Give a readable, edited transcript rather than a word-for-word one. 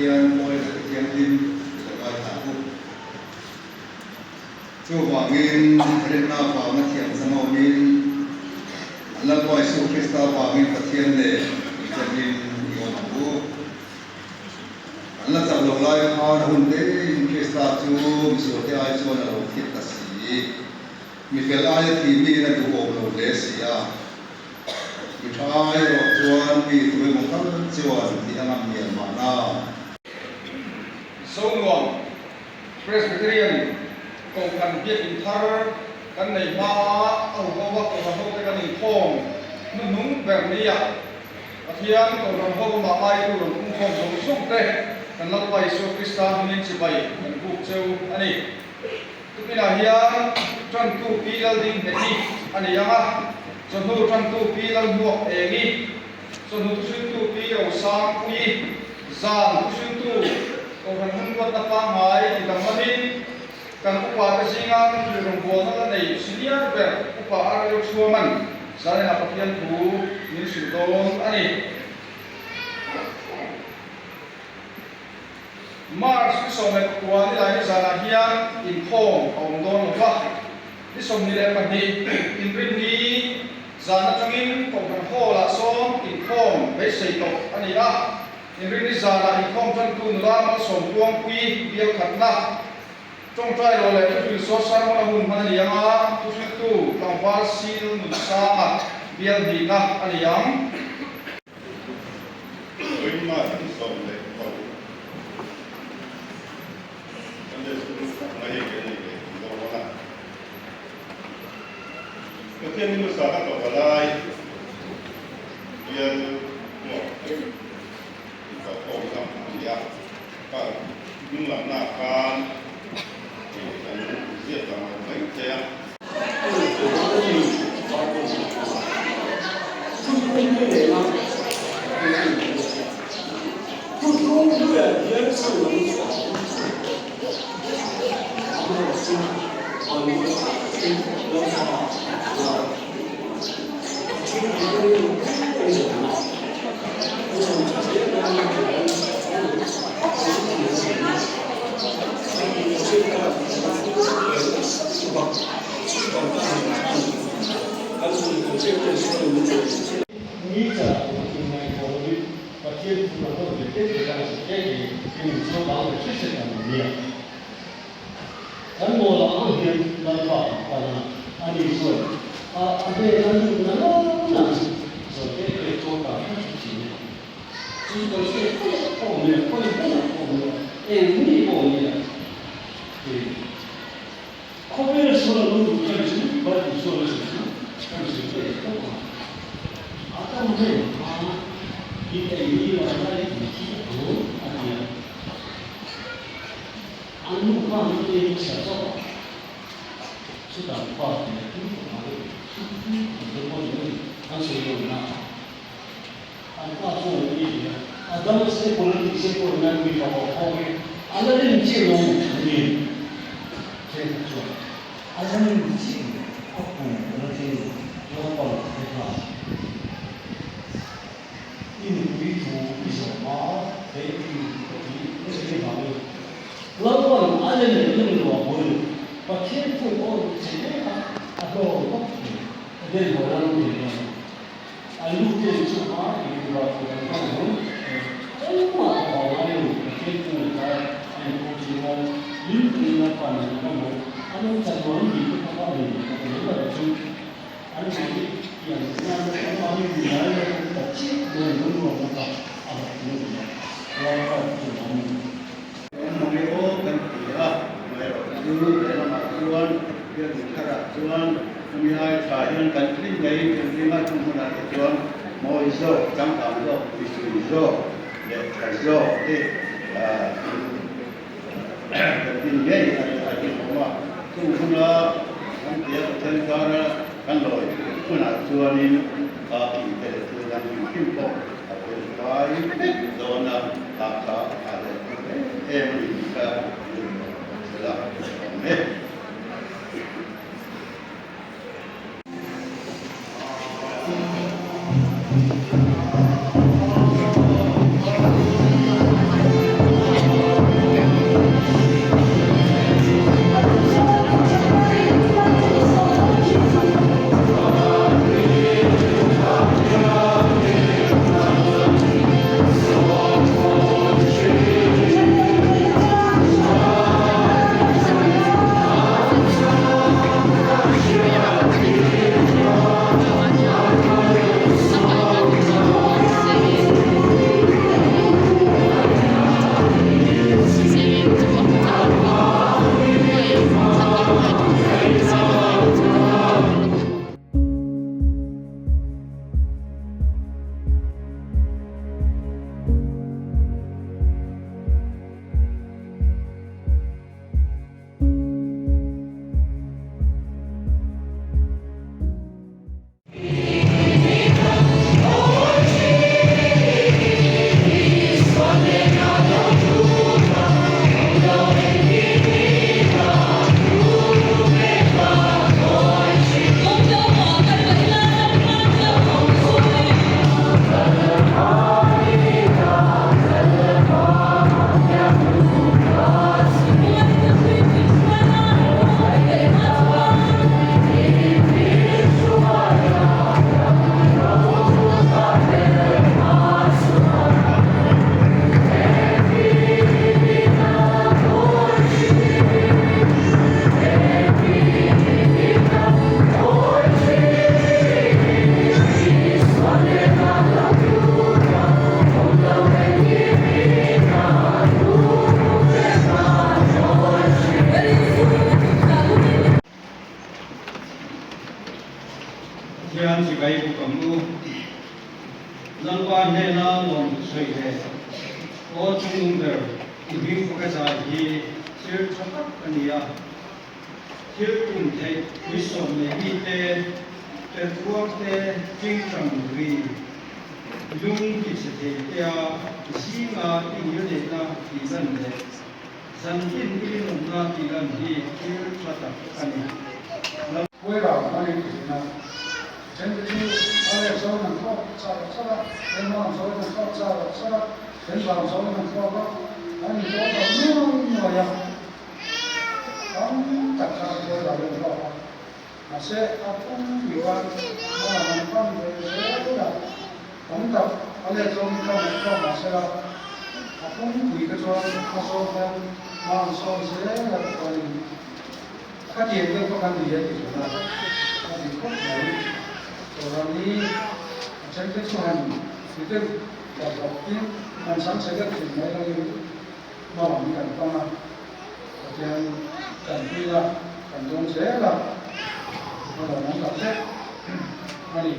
Pathian mawi leh thianghlim i lo ngaithla ang u. Chuvangin, rinna avanga thiam chang awmin, an Lalpa Isua Krista avangin Pathian nen inremin i awm ang u. An la chak lo lai khan a hun tein Krista chu misualte ai chuan a lo thi ta si. Mi fel aia thi miin a duhawm lo hle si a. Mi tha erawh chuan mi tu emaw tal chuan tih a ngam mial mahna. Zonuam Presbyterian Kohhran biakin thar kan nei hma a huho a Kohhran hote kan inkhawm hnuhnung ber nia Pathian Kohhran ho amah ngaitu rawn pungkhawm zawng zawng te kan Lalpa Isua Krista hmingin chibai kan buk cheu a ni. Tukinah hian Tantu Pi Laldingheti a ni ang a, chawhnu Tantu Pi Lalhmuak Engi, Chawhnu thuhriltu Pi Rosangpuii, zan thuhriltu Kohhran Hunruatna pangngai ti danglamin kan upate zinga thuhril rawngbawlna la nei senior ber Upa Arel Chhuaman zaninah Pathian thu min hrilh dawn a ni. March ni 19 nilai ni zanah hian inkhawm a awm dawn lo va, ni 22 inrinni zan atangin Kohhran Hall-ah sawn inkhawm beisei tawh a ni a, inrinni zanah inkhawm tantu nula Malsawm Tluangpui bial khatna tawngtai lo leh thuhril saw sermon a hun hman a ni ang a, thuhriltu tlangval Sil Nunsanga bial hnihna a ni ang. Vawiinmah hi 16 Sunday School mai hi kan nei leh tih zawk a. Pathian ni hmasa ka tawp a lai bial hmuak inkalkhawmna a ni a, ka hnunglamna khan kan ziak lang lo mai che a. Awm aw kan ti a, amaherawhchu lehlamah chuan biakinn tharah chuan chumi ai tha hian kan tling ngei kan ring a, chung hmunah te chuan mawi zawk, changkang zawk, puitling zawk leh tha zawk te kan din ngei a rinawm a. Chung huna kan tia Pathian kara kan lawi hmunah chuanin a kinte leh thil dang hrim hrim pawh a fel fai vek dawn a, a kha a hlauh em em a ni tih kha rinawm sela a awm e. Lalpa hnena lawmthu sawi leh aw chungnung ber i hming faka zai hi thil tha tak a ni a. Thil tum theih puisawm nei mite, perhkhuang te, tingtang ri, lung tichhe thei tea zinga i ngilneihna tih lan leh zantin i rinawmna tih lan hi thil tha tak a ni. Puairau hmangin i zin a, then te chu a leh zawng an thlawk char char a, then hmang zawng an thlawk char char a, then vang zawng an thlawk a, an intawn lo nuai nuai a. Tam tak kha puairau an thlawk a, mahse a pum pui khan hmalam an pan ve zel a, tam tak a leh zawng khan an thlawk mahsela a pum pui kha chuan a zawng hian hma an sawn zel a tichuanin Khatiang deuh kha kan ni e ti thin a, a ti khawp mai. Chawlhah ni a then te chu han ti deuh hlauh hlauh tin han chhang chhe deuh thin mai loin hma lam kan pan a, Pathian kan pui a, kan dawng zel a, a lawmawm tak zet a ni.